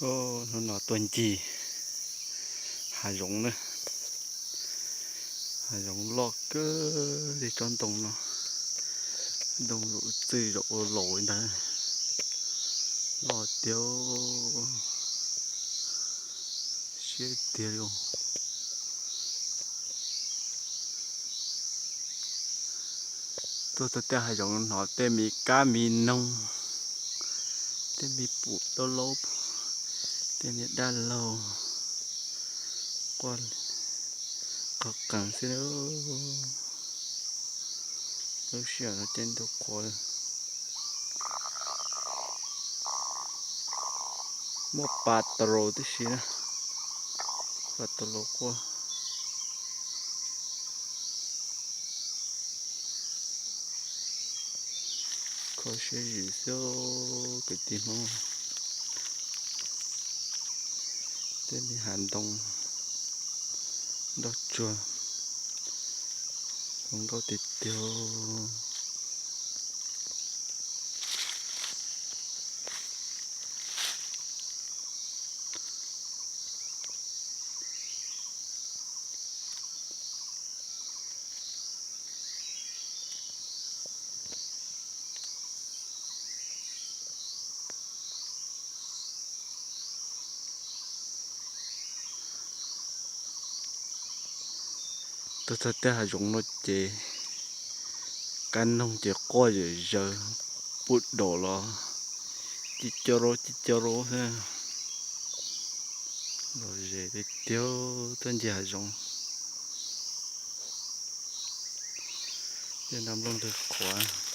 Hnub no tuaj ncig hav zoov na, hav zoov loj kawg li tsob ntoo no, ntoo lub txwj zaum ua laus li ntawd, loj tiag, siab tiag li. Tuaj txog tej hav zoov hnov tej me kab me noog, tej me pum laub laub, tej niag dab laug quaj qees qees xwb. Lub sij hawm no ces ntuj qhuav muaj pa taus tib si na, pa taus quaj. Kho siab zim xwb kwv tij Hmoob. Tej me hav ntoo nroj tsuag zoo nkauj tiag tiag. Tuaj txog tej hav zoov no ces kab noog ces quaj zom zaws, pum daus los ci co rau ci co rau xwb. Lom zem tiag tiag, tuaj ncig hav zoov, tej nroj nplooj ntwg qhuav.